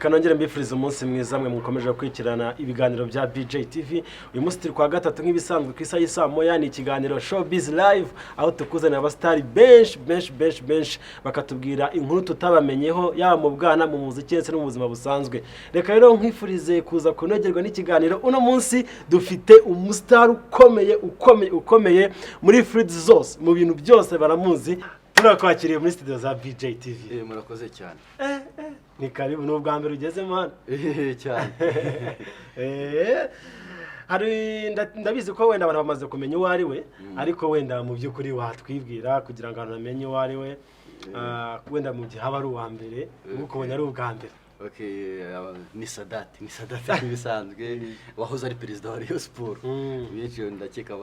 Reka nongere mbifurize umunsi mwiza mwe mukomeje gukurikirana ibiganiro bya BJ TV. Uyu munsi turi kwa gatatu, nk'ibisanzwe ku isaha y'isaa moya ni ikiganiro Showbiz Live, aho tukuzanira abasitari benshi benshi benshi benshi, bakatubwira inkuru tutabamenyeho, yaba mu bwana, mu muziki ndetse no mu buzima busanzwe. Reka rero nkwifurize kuza kunogerwa n'ikiganiro. Uno munsi dufite umusitari ukomeye, ukomeye, ukomeye muri field zose, mu bintu byose baramuzi. Turakwakiriye muri studio za BJ TV. Murakoze cyane. Ni karibu, ni ubwa mbere ugezemo hano? Cyane. Hari ndabizi ko wenda abantu bamaze kumenya uwo ari we, ariko wenda mu by'ukuri watwibwira kugira ngo abantu bamenye uwo ari we. Wenda mu gihe haba ari uwa mbere ukubonye ari ubwa mbere. Okay, ni Sadate, ni Sadate nk'ibisanzwe, wahoze ari perezida wa Rayon Sport. Benshi ndakeka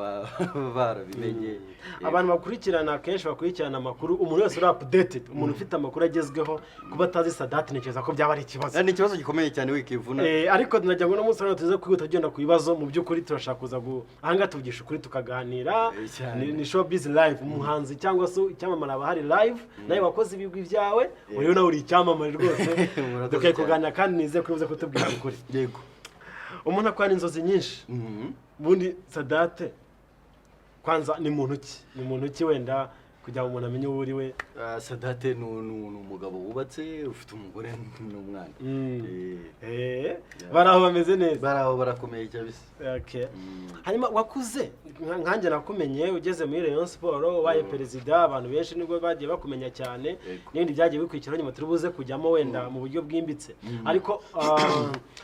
barabimenye. Abantu bakurikirana, akenshi bakurikirana amakuru, umuntu wese uri updated, umuntu ufite amakuru agezweho, kuba atazi Sadate ntekereza ko byaba ari ikibazo. Ni ikibazo gikomeye cyane, wikivuna. Ariko nagira ngo uno munsi hano tuze kwihuta tugenda ku bibazo. Mu by'ukuri turashaka kuza ahangaha tuvugisha ukuri, tukaganira. Cyane. Ni Showbiz Live. Umuhanzi cyangwa se icyamamare aba ahari live. Nawe wakoze ibigwi byawe, uriho nawe uri icyamamare rwose. Murakoze Dukwiye cyane. kuganira kandi nizeye ko uze kutubwira ukuri. Yego. Umuntu akorana inzozi nyinshi. Ubundi Sadate kwanza ni muntu ki? Ni muntu ki, wenda kugira ngo umuntu amenye uwo uri we? Sadate ni umugabo wubatse, ufite umugore n'umwana. Bari aho bameze neza? Bari aho, barakomeye kabisa. Okay. Hanyuma wakuze nkanjye nakumenye ugeze muri Rayon Sport, ubaye perezida, abantu benshi nibwo bagiye bakumenya cyane. N'ibindi byagiye bikurikiraho nyuma turi buze kujyamo wenda mu buryo bwimbitse, ariko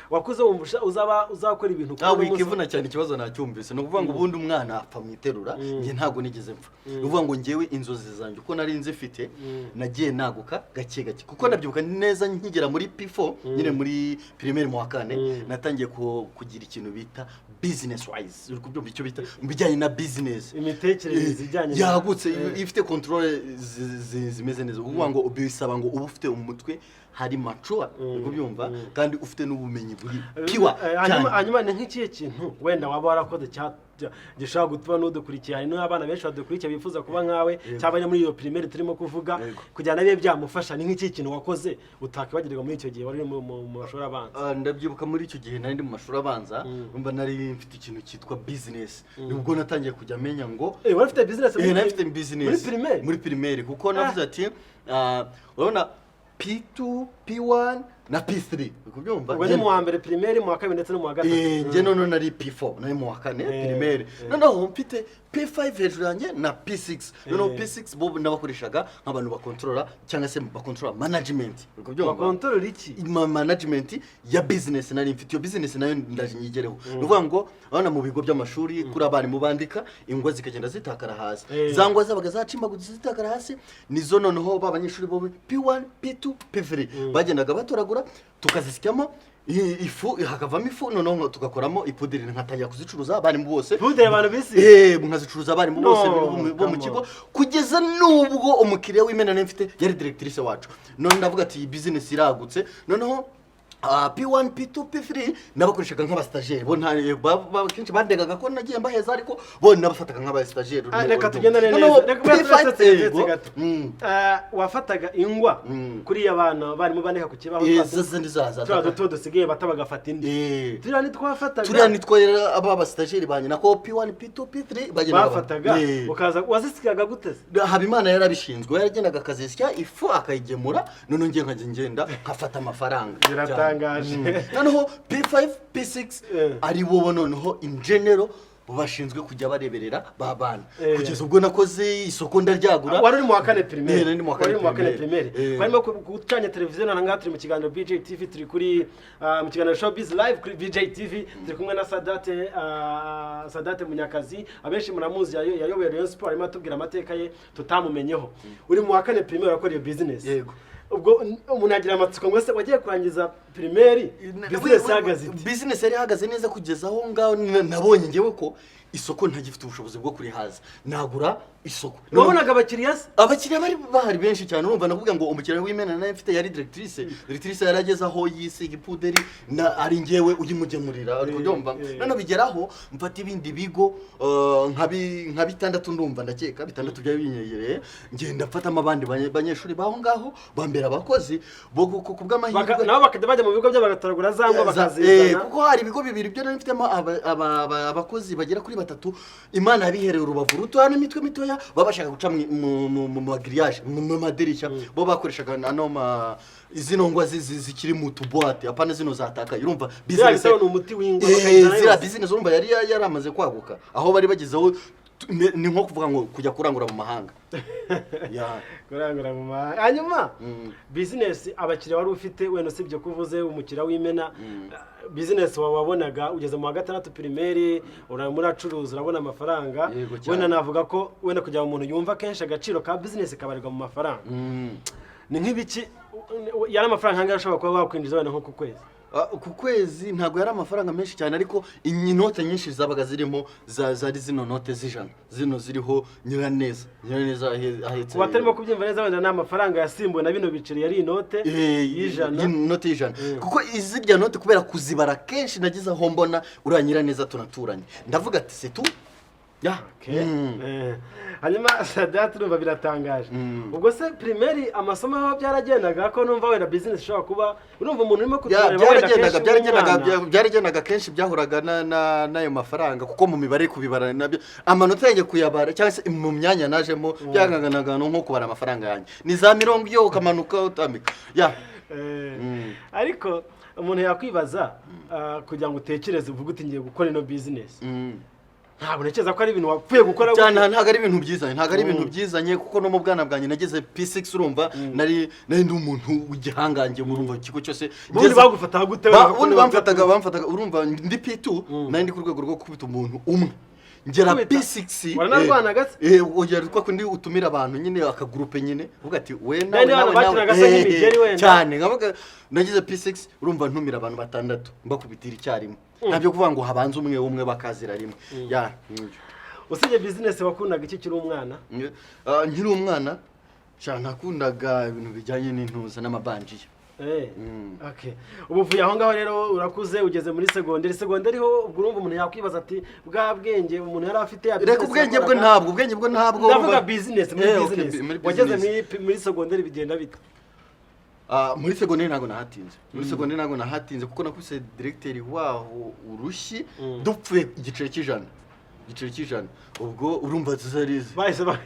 wakuze wumva uzaba uzakora ibintu Ntabwo kuri uno munsi- wikivuna cyane, ikibazo nacyumvise. Ni ukuvuga ngo ubundi umwana apfa mu iterura. Njye ntabwo nigeze mpfa. Ni ukuvuga ngo njyewe inzozi zanjye uko nari nzifite, nagiye naguka gake gake, kuko ndabyibuka neza nkigera muri P4 nyine, muri primaire mu wa kane, natangiye kugira ikintu bita business wise, uri kubyumva, icyo bita mu bijyanye na business. Imitekerereze ijyanye yagutse, ifite contrôle zimeze neza. Ukuvuga ngo bisaba ngo ube ufite umutwe hari mature, uri kubyumva, kandi ufite n'ubumenyi buri pure Hanyuma cyane. Hanyuma ni nk'ikihe kintu wenda waba warakoze gishobora gutuma n'udukurikiye, hari n'abana benshi badukurikiye bifuza kuba nkawe cyangwa bari muri iyo primaire turimo kuvuga, kugira ngo bibe byamufasha? Ni nk'ikihe kintu wakoze utakwibagirwa muri icyo gihe wari uri mu mashuri abanza? Ndabyibuka muri icyo gihe nari ndi mu mashuri abanza, umva nari mfite ikintu cyitwa business. Nibwo natangiye kujya menya ngo Wari ufite business nari mfite business. Muri primaire? Muri primaire, kuko navuze ati urabona P2, P1 na P3, uri kubyumva? Ubwo ni mu wa mbere primaire, mu wa kabiri ndetse no mu wa gatatu. Njye noneho nari P4, nari mu wa kane primaire. Noneho mfite P5 hejuru yanjye na P6. Noneho P6 bo nabakoreshaga nk'abantu bakontorora cyangwa se bakontorora management, uri kubyumva? Bakontorora iki? Management ya business nari mfite. Iyo business nayo ndaje nyigereho. Ni ukuvuga ngo urabona mu bigo by'amashuri, kuri abarimu bandika, ingwa zikagenda zitakara hasi. Za ngwa zabaga zacimbagutse zitakara hasi, nizo noneho ba banyeshuri bo P1, P2, P3 bagendaga batoragura, tukazisyamo ifu, hakavamo ifu, noneho tugakoramo ipudiri, nkatangira kuzicuruza abarimu bose. Puderi abantu bisi? Nkazicuruza abarimu No, bose bo mu come kigo, on. kugeza n'ubwo umukiriya w'imena nari mfite yari directrice wacu. None ndavuga ati iyi business iragutse. Noneho P1, P2, P3 nabakoreshaga nk'abastagere. Bo nta kenshi bandegaga ko nagiye mbaheza, ariko bo nabafataga nk'abastagere. Reka tugendane Noneho neza. Reka P5, turetse yego. gato. Wafataga ingwa kuriya abana barimo bandika ku kibaho, zindi zaza turiya duto dusigaye bata bagafata indi, turiya nitwafataga? Turiya nitwo rero aba bastagere banjye, nako P1, P2, P3 bagendaga Bafataga? Ukaza wazisigaga gute se? Habimana yarabishinzwe, yaragendaga akazisya ifu akayigemura, noneho ngiye nkajya ngenda nkafata amafaranga. Biratangaje. Noneho P5, P6 ari bo noneho in general bashinzwe kujya bareberera ba bana, kugeza ubwo nakoze isoko ndaryagura. Wari uri mu wa kane primaire? Nari mu wa kane Wari mu wa kane primaire. primaire. Barimo gucanya televiziyo none ngaha turi mu kiganiro BJ TV, turi kuri mu kiganiro Showbiz Live kuri BJ TV. Turi kumwe na Sadate, Sadate Munyakazi, abenshi muramuzi, yayoboye Rayon Sport, arimo atubwira amateka ye tutamumenyeho. Uri mu wa kane primaire wakora iyo business? Yego. Ubwo umuntu yagira amatsiko ngo ese wagiye kurangiza primaire business ihagaze ite? Business yari ihagaze neza kugeza aho ngaho nabonye ngewe ko isoko ntagifite ubushobozi bwo kurihaza, nagura isoko. Wabonaga abakiriya se? Abakiriya bari bahari benshi cyane. Urumva nakuvuga ngo umukiriya w'imena nawe mfite yari directrice. Directrice yarageze aho yisiga ipuderi na ari ngewe uyimugemurira, uri kubyumva? Noneho bigeraho mfata ibindi bigo nka bitandatu, ndumva ndakeka bitandatu byari binyegereye, ngenda mfatamo abandi banyeshuri baho ngaho bambera abakozi bo ku bw'amahirwe. Nabo bakajya bajya mu bigo by'abagatoragura za ngwa bakazizana. Kuko hari ibigo bibiri byo nari mfitemo abakozi bagera kuri batatu. Imana yabihereye urubavu rutoya n'imitwe mitoya, baba bashaka guca mu magiriyaje, mu madirishya. Bo bakoreshaga ano ma zino ngwa zikiri mu tubuwate, apana zino zatakaye, urumva. Biriya bitabo ni umuti w'ingwa, bakayizana ziriya yose. Business urumva yari yaramaze kwaguka, aho bari bagezeho ni nko kuvuga ngo kujya kurangura mu mahanga. Ya. Kurangura mu mahanga. Hanyuma business, abakiriya wari ufite, wenda usibye ko uvuze umukiriya w'imena, business wawe wabonaga ugeze mu wa gatandatu primaire, urimo uracuruza, urabona amafaranga. Yego cyane. Wenda navuga ko wenda kugira ngo umuntu yumve, akenshi agaciro ka business kabarirwa mu mafaranga. Ni nk'ibiki, yari amafaranga angahe ashobora kuba wakwinjiza wenda nko ku kwezi? Ku kwezi ntabwo yari amafaranga menshi cyane, ariko inote nyinshi zabaga zirimo zari zino note z'ijana, zino ziriho Nyiraneza ahetse. Ku batarimo kubyumva neza, wenda ni amafaranga yasimbuwe na bino biceri, yari inote y'ijana. Inote y'ijana, kuko izirya note kubera kuzibara kenshi nagize aho mbona uriya Nyiraneza tunaturanye, ndavuga ati setu ya. Okay. Hanyuma Sadati, urumva biratangaje. Ubwo se primaire amasomo aho byaragendaga, ko numva wenda business ishobora kuba, urumva umuntu urimo Ya, kutureba wenda byaragendaga, kenshi byaragendaga. w'umwana. Byaragendaga, kenshi byahuraga n'ayo mafaranga, kuko mu mibare kubibara nabyo, amanota yanjye kuyabara cyangwa se mu myanya najemo, byanganaga nko kubara amafaranga yanjye, ni za mirongo iyo ukamanuka utambika ya. Ariko umuntu yakwibaza, kugira ngo utekereze uvuge uti ngiye gukora ino business, ntabwo ntekereza ko ari ibintu wapfuye gukora Cyane. gutya. Ntabwo ari ibintu byizanye, ntabwo ari ibintu byizanye, kuko no mu bwana bwanjye nageze P6, urumva nari ndi umuntu w'igihangange murumva ikigo cyose. Ubundi bagufataga gute? Wenda Ubundi kuko bamfataga, urumva ndi P2, nari ndi ku rwego rwo gukubita umuntu umwe ngera Gukubita? P6. Waranarwanaga se? Ongera kwa kundi utumira abantu nyine, akagurupe nyine, uvuga ati we nawe Bene nawe bana nawe. bakinaga se nk'imigeri wenda. Cyane, nkavuga nagize P6, urumva ntumira abantu batandatu mbakubitira icyarimwe, ntabyo kuvuga ngo habanze umwe umwe, bakazira rimwe ya nibyo. Usibye business, wakundaga iki ukiri umwana? Nkiri umwana cyane nakundaga ibintu bijyanye n'intuza n'amabanjiya. Okay. Ubu uvuye aho ngaho rero, urakuze, ugeze muri segonderi. Segonderi ho ubwo urumva umuntu yakwibaza ati bwa bwenge umuntu yari afite ya Reka, business ubwenge bwe yakoraga- ntabwo, ubwenge bwe ntabwo. Ndavuga business, muri Okay, business. muri Wageze business. muri segonderi bigenda bite? Muri segonderi ntabwo nahatinze, muri segonderi ntabwo nahatinze, kuko nakubise directeur waho urushyi, dupfuye igiceri cy'ijana, igiceri cy'ijana, ubwo urumva tuzarize. Bahise ba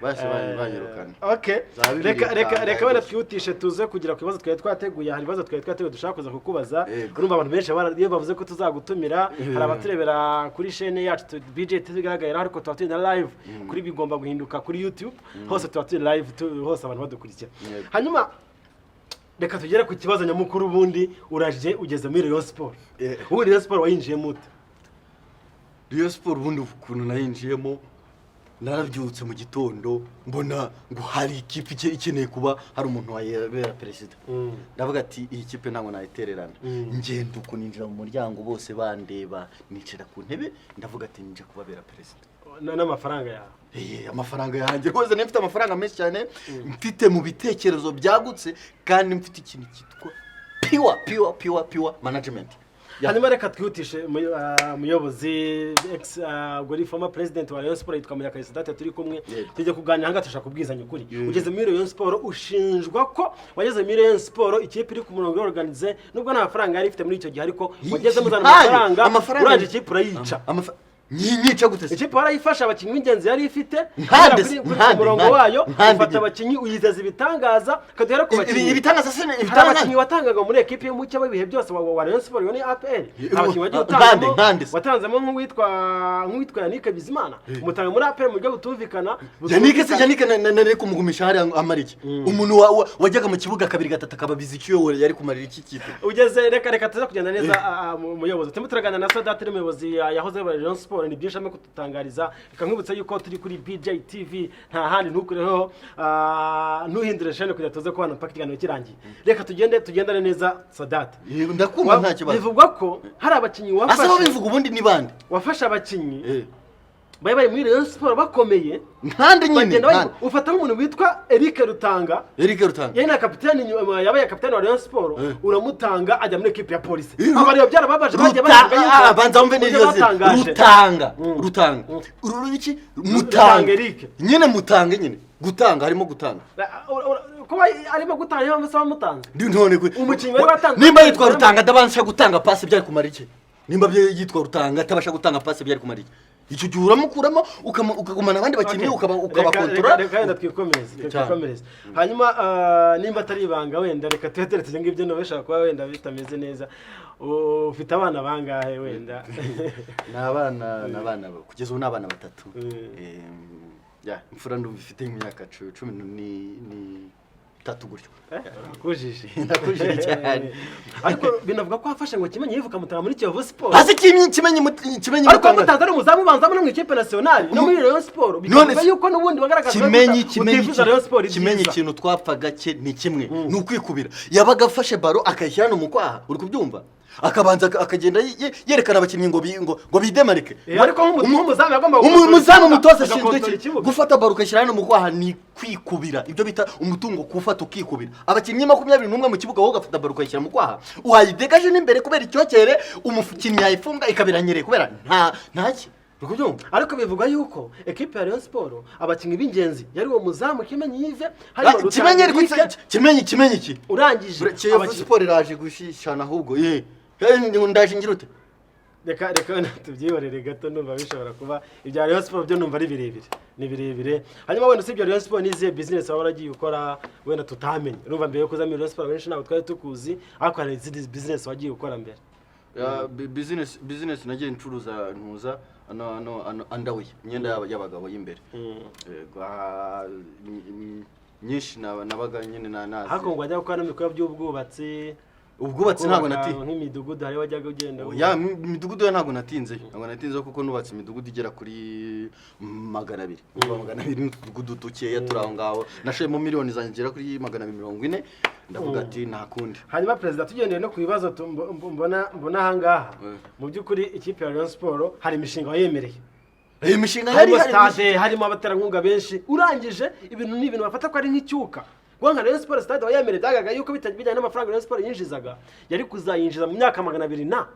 Bahise banyirukana. Okay. Za bibiri Reka reka kangahe reka wenda gusa. twihutishe tuze kugera ku bibazo twari twateguye. Hari ibibazo twari twateguye dushaka kuza kukubaza. Yego. Urumva abantu benshi iyo bavuze ko tuzagutumira, hari abaturebera kuri chaîne yacu BJ TV igaragara, ariko tuba turi na live kuri Bigomba Guhinduka kuri YouTube, hose tuba turi live, hose abantu badukurikira. Yego. Hanyuma reka tugere ku kibazo nyamukuru. Ubundi uraje ugeze muri Rayon Sport. Ubundi Rayon Sport wayinjiyemo ute? Rayon Sport ubundi ukuntu nayinjiyemo, narabyutse mu gitondo mbona ngo hari ikipe ikeneye kuba hari umuntu wayibera perezida, ndavuga ati iyi kipe ntabwo nayitererana. Ngenda uko ninjira mu muryango bose bandeba, nicara ku ntebe, ndavuga ati nje kubabera perezida. N'amafaranga yawe? Amafaranga yanjye rwose, nari mfite amafaranga menshi cyane, mfite mu bitekerezo byagutse, kandi mfite ikintu cyitwa pure pure pure pure management. Ya. Hanyuma reka twihutishe, muyobozi ex, ubwo ari former president wa Rayon Sport, yitwa Munyakazi Sadate turi kumwe. Yego. Tujye kuganira ahangaha, turashaka kubwizanya ukuri. Yego. Ugeze muri Rayon Sport, ushinjwa ko wageze muri Rayon Sport ikipe iri ku murongo organize, nubwo nta mafaranga yari ifite muri icyo gihe, ariko wageze muzana Ntayo. amafaranga, Amafaranga- urangije ikipe urayica. Nyica gute se? Ikipe warayifashe, abakinnyi b'ingenzi yari ifite Nkande kuri se, kuri nkande, ku murongo nkande, wayo, nkande ufata nyine. abakinnyi uyizeza ibitangaza, kaduhera ku bakinnyi. Ibitangaza se? Hari Ibitangaza? abakinnyi watangaga muri ekipi y'umucyo w'ibihe byose wa Rayon Sport, iyo ni APR. Abakinnyi wagiye Nkande, utangamo, nkande se. watanzemo nk'uwitwa Yannick Bizimana, umutanga muri APR mu buryo butumvikana. Yannick se? Yannick nari kumugumisha hariya amara iki? Umuntu wajyaga mu kibuga kabiri gatatu akababiza icyuyo, yari kumarira iki kipe? Ugeze, reka tuze kugenda neza, muyobozi. Turimo turaganira na Sadate, umuyobozi yahoze ayobora Rayon Sport, ni byinshi arimo kudutangariza. Reka nkwibutse yuko turi kuri BJ TV, nta handi, ntukureho, ntuhindure chaîne kugira tuze kubana mpaka ikiganiro kirangiye. Reka tugende, tugendane neza, Sadate. Yego, ndakumva, nta kibazo. Bivugwa ko hari abakinnyi Ase wafashe bivuga ubundi ni bande? Wafashe abakinnyi Bari bari muri Rayon Sport bakomeye. Ntande nyine. Bagenda Ntande. Ufata nk'umuntu witwa Eric Rutanga. Eric Rutanga. Yari na kapitani yabaye kapitani wa Rayon Sport. Uramutanga ajya muri ekipe ya polisi. Abareba byarababaje, bagiye bavuga yuko Banza wumve uburyo n'iryo zina. batangaje. Rutanga, Rutanga, uru iki? Mutanga. Eric. Nyine mutanga nyine, gutanga, harimo gutanga. Kuba arimo gutanga, niyo mpamvu se bamutanze. Ndi none Umukinnyi wari watanze- Nimba yitwa Rutanga atabasha gutanga pasi, byari kumara iki? Nimba yitwa Rutanga atabasha gutanga pasi, byari kumara iki? Icyo gihe uramukuramo, ukagumana abandi bakinnyi, ukabakontorora. Reka wenda twikomereze. Cyane. Twikomereze. Hanyuma nimba atari ibanga, wenda reka tube turetse ibyo ngibyo, nawe bishobora kuba wenda bitameze neza. Ufite abana bangahe wenda? Ni abana kugeza ubu ni abana batatu. Ya, imfura ndumva ifite imyaka 13 gutyo. Urakujije. Ndakujije cyane. Ariko binavuga ko wafashe ngo Kimenyi Yves ukamutanga muri Kiyovu Sport. Hasi Kimenyi, Kimenyi Ariko Mutanga. wamutanze ari umuzamu ubanzamo no mu ikipe nationale no muri Rayon Sport. None Bikavuga yuko n'ubundi wagaragaza Kimenyi, Kimenyi, utifuza Rayon Sport ibyiza. Kimenyi, ikintu twapfaga cye ni kimwe, ni ukwikubira. Yabaga afashe ballon akayishyira hano mu kwaha, uri kubyumva, akabanza akagenda yerekana abakinnyi ngo bidemarike. Ariko nk'umuzamu yagombaga gukontorora Umuzamu, ikibuga, umutoza ashinzwe agakontorora iki? ikibuga. Gufata ballon ukayishyira hano mu kwaha ni kwikubira, ibyo bita umutungo, kuwufata ukikubira. Abakinnyi 21 mu kibuga, wowe ugafata ballon ukayishyira mu kwaha, wayidegaje n'imbere kubera icyokere, umukinnyi yayifunga ikabiranyereye kubera nta ntaki, uri kubyumva? Ariko bivugwa yuko ekipe ya Rayon Sport abakinnyi b'ingenzi yari uwo muzamu Kimenyi Yves, harimo Rutanga Kimenyi ariko Eric, Kimenyi, Kimenyi iki? Urangije Kiyovu Sport iraje gushishana ahubwo ye. Ndaje ngira ute? Reka wenda tubyihorere gato, numva bishobora kuba ibya Rayon Sport byo numva ari birebire, ni birebire. Hanyuma wenda usibye Rayon Sport, n'izihe business waba waragiye ukora wenda tutamenye? Urumva mbere yo kuza muri Rayon Sport benshi ntabwo twari tukuzi, ariko hari izindi business wagiye ukora mbere? Ya, business nagiye ncuruza ntuza ano underwear, imyenda y'abagabo y'imbere. Yego, nyinshi nabaga nyine na nazi. Ariko ngo wajya gukora no mu bikorwa by'ubwubatsi? Ubwubatsi ntabwo Kubaka nati nk'imidugudu, hari wajyaga ugenda? Ya, imidugudu yo ntabwo natinzeyo, ntabwo natinzeyo, kuko nubatse imidugudu igera kuri 200. Urumva 200 n'utudugudu dukeya turi aho ngaho. Nashoyemo miliyoni zanjye zigera kuri 240, ndavuga ati nta kundi. Hanyuma perezida, tugendeye no ku bibazo mbona ahangaha, mu by'ukuri ikipe ya Rayon Sport hari imishinga wayemereye. Iyi mishinga yari Harimo ihari. stade, harimo abaterankunga benshi. Urangije ibintu ni ibintu bafata ko ari nk'icyuka. Kuko nka Rayon Sport, stade wayemereye, byagaragaye yuko bijyanye n'amafaranga Rayon Sport yinjizaga, yari kuzayinjiza mu myaka 200 na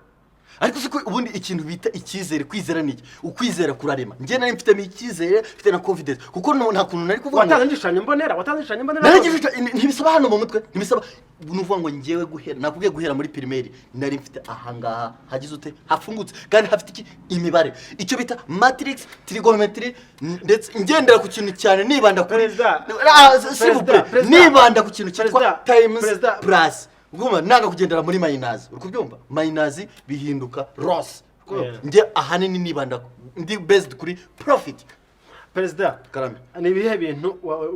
Ariko siko ubundi ikintu bita icyizere, kwizera ni iki? Ukwizera kurarema. Njye nari mfitemo icyizere, mfite na confidence, kuko nta kuntu nari kuvuga ngo Watanze igishushanyo mbonera, watanze igishushanyo mbonera. Naragifite. Ntibisaba hano mu mutwe, ntibisaba. Ni ukuvuga ngo njyewe guhera, nakubwiye, guhera muri primaire nari mfite ahangaha hagize ute, hafungutse kandi hafite iki, imibare, icyo bita matrix, trigonometry, ndetse ngendera ku kintu cyane nibanda kuri Perezida. Ah, s'il vous plaît. Perezida. Nibanda ku kintu cyitwa Perezida. times, Perezida. plus. Ugomba nanga kugendera muri minus, uri kubyumva? Minus bihinduka loss. Njye ahanini nibanda, ndi based kuri profit. Perezida. Karame. Ni ibihe bintu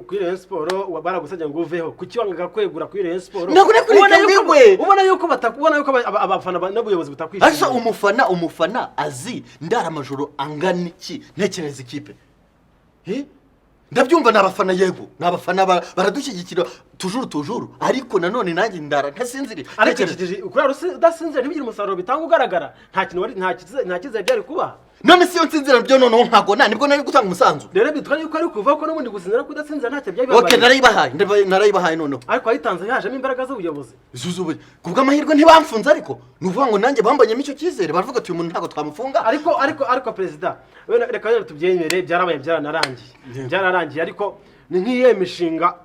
kuri Rayon Sport baragusabye ngo uveho? Kuki wangaga kwegura kuri Rayon Sport? Ntabwo nakureka Ubona yuko- ngwegwe. Ubona yuko ubona yuko abafana n'ubuyobozi Ariko butakwishimiye. umufana azi ndara amajoro angana iki ntekereza ikipe. Eh? Ndabyumva, ni abafana, yego, ni abafana, baradushyigikira toujours, toujours, ariko nanone nanjye ndara ntasinziriye. Ariko kurara udasinzira ntibigire umusaruro bitanga ugaragara, nta kintu wari, nta cyizere byari kuba. None si iyo nsinzira byo noneho nkagona, nibwo nari gutanga umusanzu. Rero bitwa yuko ari kuva ko n'ubundi gusinzira, ko udasinzira ntacyo byari Ok. bibamariye. Narayibahaye, narayibahaye noneho. Ariko wayitanze yajemo imbaraga z'ubuyobozi. Zuzubuye ku bw'amahirwe ntibamfunze, ariko ni ukuvuga ngo nanjye bambonyemo icyo cyizere, baravuga ati uyu muntu ntabwo twamufunga. Ariko perezida, wenda reka wenda tubyemere, byarabaye, byaranarangiye, byararangiye. Ariko ni nk'iyihe mishinga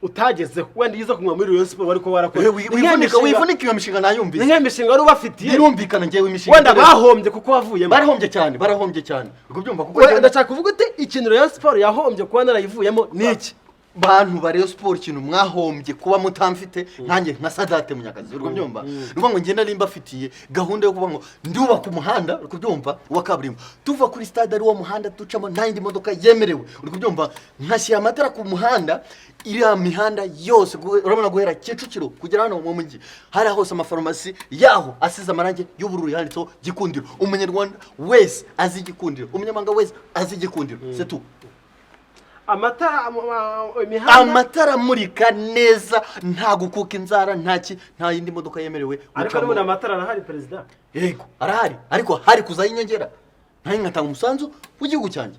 utagezeho wenda iza kunywa muri Rayon Sport ariko warakoze? Eh, Ni nk'iyihe wivunika mishinga- wivunika, iyo mishinga Ni nayumvise. nk'iyihe mishinga wari ubafitiye? Birumvikana, ngewe imishinga Wenda bahombye kuko wavuyemo. Barahombye cyane, barahombye cyane, uri kubyumva, kuko Ndashaka kuvuga uti ikintu Rayon Sport yahombye kuba narayivuyemo ni iki? Bantu ba Rayon Sport, ikintu mwahombye kuba mutamfite nkanjye nka Sadate Munyakazi, uri kubyumva, ni ukuvuga ngo njye nari mbafitiye gahunda yo kuvuga ngo ndubaka umuhanda, uri kubyumva, wa kaburimbo tuva kuri stade, ari wo muhanda ducamo, nta yindi modoka yemerewe, uri kubyumva, nkashyira amatara ku muhanda, iriya mihanda yose, urabona guhera Kicukiro kugera hano mu mujyi, hariya hose amafarumasi yaho asize amarangi y'ubururu yanditseho Gikundiro. Umunyarwanda wese azi Igikundiro, umunyamahanga wese azi Igikundiro, c'est tout. Amatara, imihanda. Amatara amurika neza, nta gukuka inzara, nta ki, nta yindi modoka yemerewe Ariko gucamo. n'ubundi amatara arahari, perezida. Yego arahari, ariko hari kuzaho inyongera. Nanjye ngatanga umusanzu w'igihugu cyanjye.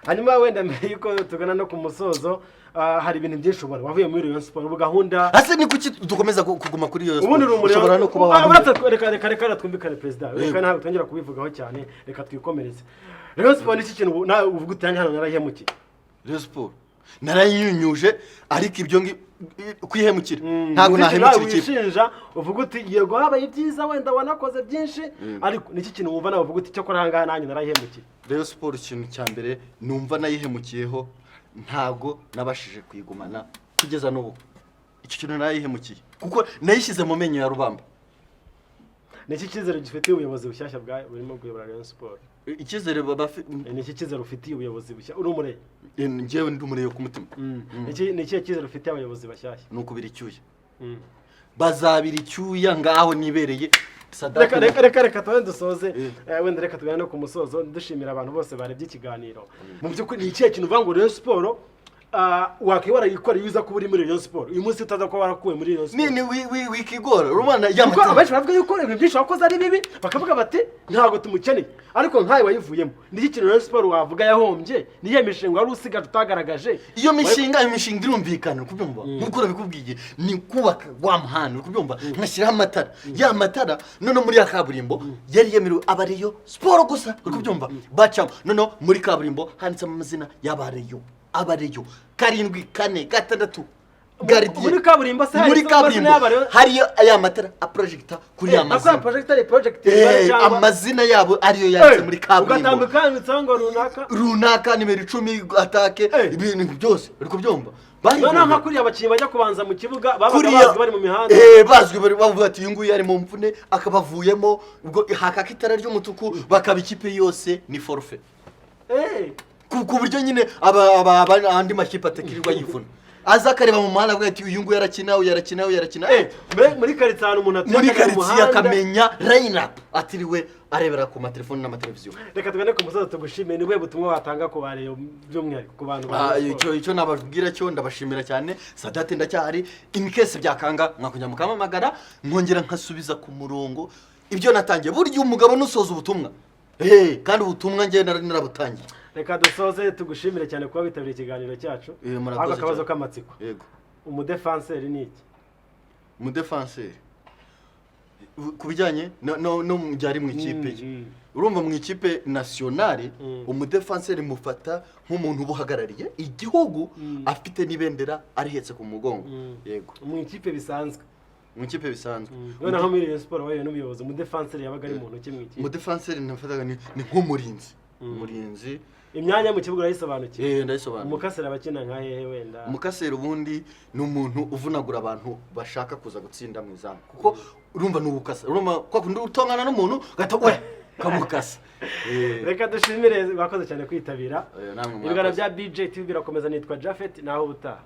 Hanyuma wenda mbere yuko tugana no ku musozo, hari ibintu byinshi ubona wavuye muri Rayon Sport, ubu gahunda Ase ni kuki dukomeza kuguma kuri iyo ubundi sport? uri umuriro. Ushobora no kuba Reka reka reka twumvikane, perezida, reka Yego. ntabwo twongera kubivugaho cyane, reka twikomereze. Rayon Sport ni iki kintu nawe uvuga uti nanjye hano narayihemukiye? Rayon Sport narayinyunyuje, ariko ibyo kwihemukira, ntabwo Ni iki kintu nawe nahemukira ikipe. wishinja uvuga uti yego habaye ibyiza, wenda wanakoze byinshi, ariko ni iki kintu wumva nawe uvuga uti cyakora aha ngaha nanjye narayihemukiye? Rayon Sport, ikintu cya mbere numva nayihemukiyeho, ntabwo nabashije kuyigumana kugeza n'ubu. Icyo kintu narayihemukiye kuko nayishyize mu menyo ya rubamba. Ni iki cyizere gifitiye ubuyobozi bushyashya bwa burimo kuyobora Rayon Sport? Icyizere Ni iki cyizere ufitiye ubuyobozi bushya? Uri umureye? Njyewe ndi umureye ku mutima. Ni ikihe cyizere ufitiye abayobozi bashyashya? Ni ukubira icyuya, bazabira icyuya ngaho nibereye Sadate. Reka reka reka reka tubanze dusoze. Wenda reka tugane no ku musozo, dushimira abantu bose barebye ikiganiro. Mu by'ukuri ni ikihe kintu uvuga ngo Rayon Sport wakwiye warayikora iyo uza kuba uri muri Rayon Sport uyu munsi, utaza kuba warakuwe muri Rayon Sport? Ni wikigora urumana Kuko y'amatara. abenshi baravuga yuko ibintu byinshi wakoze ari bibi, bakavuga bati ntabwo tumukeneye, ariko nkawe wayivuyemo, ni iki kintu Rayon Sport wavuga yahombye? Niyo mishinga wari usigaje utagaragaje? Iyo mishinga irumvikana, uri kubyumva? Nk'uko urabikubwiye, ni kubaka wa muhanda, uri kubyumva, ngashyiraho amatara, ya matara noneho muri ya kaburimbo yari yemerewe abareyo siporo gusa, uri kubyumva, bacamo. Noneho muri kaburimbo handitsemo amazina y'abareyo, abareyo 7, 4, 6, gardien. Muri kaburimbo se Muri handitsemo amazina kaburimbo y'abareyo? Hariyo aya matara aprojegita kuri ya Akora mazina. projector project cyangwa Amazina yabo ariyo yanditse muri kaburimbo. Ugatambika handitseho ngo runaka. Runaka nimero 10 atake. Ibintu byose, uri kubyumva? Noneho nka kuriya abakinnyi bajya kubanza mu kibuga babaga Kuriya bazwi bari mu mihanda. Bazwi, bari bavuga ati uyu nguyu ari mu mvune, akabavuyemo, ubwo hakaka itara ry'umutuku, bakaba ikipe yose ni forfait. Ku buryo nyine andi makipe atakirirwa yivuna, aza akareba mu muhanda avuga ati uyu nguyu arakina, uyu arakina, uyu arakina. Muri karitsiye ahantu umuntu atuye Muri akajya mu karitsiye muhanda. akamenya line up atiriwe arebera ku matelefoni n'amateleviziyo. Reka tugane ku musozi, tugushimiye. Ni ubuhe butumwa watanga ku bareba, by'umwihariko ku bantu ba Rayon Sport? Icyo nababwira cyo, ndabashimira cyane. Sadate ndacyahari, in case byakanga mwakongera mukampamagara, nkongera nkasubiza ku murongo ibyo natangiye. Burya umugabo nusoza ubutumwa, kandi ubutumwa njye nari narabutangiye. Reka dusoze tugushimire cyane kuba witabiriye ikiganiro cyacu. Murakoze Ahubwo akabazo cyane. k'amatsiko. Yego. Umudefanseri ni iki? Umudefanseri ku bijyanye no mu gihe ari mu ikipe ye, urumva mu ikipe nationale, umudefanseri mufata nk'umuntu uba uhagarariye igihugu, afite n'ibendera arihetse ku mugongo. Yego. Mu ikipe bisanzwe? Mu ikipe bisanzwe. Noneho muri Rayon Sport wahuye n'umuyobozi, umudefanseri yabaga ari mu ntoki mu ikipe? Umudefanseri nafataga ni nk'umurinzi, umurinzi. Imyanya mu kibuga urayisobanukiwe? Eh, ndayisobanura. Umukaseri aba akina nka hehe wenda? Umukaseri ubundi ni umuntu uvunagura abantu bashaka kuza gutsinda mu izamu, kuko urumva ni ubukasa, urumva kwa kundi utongana n'umuntu ugahita we ukamukasa. Reka dushimire, bakoze cyane kwitabira. Namwe Ibiganiro mwakoze. bya BJ TV birakomeza. Nitwa Japhet, naho ubutaha.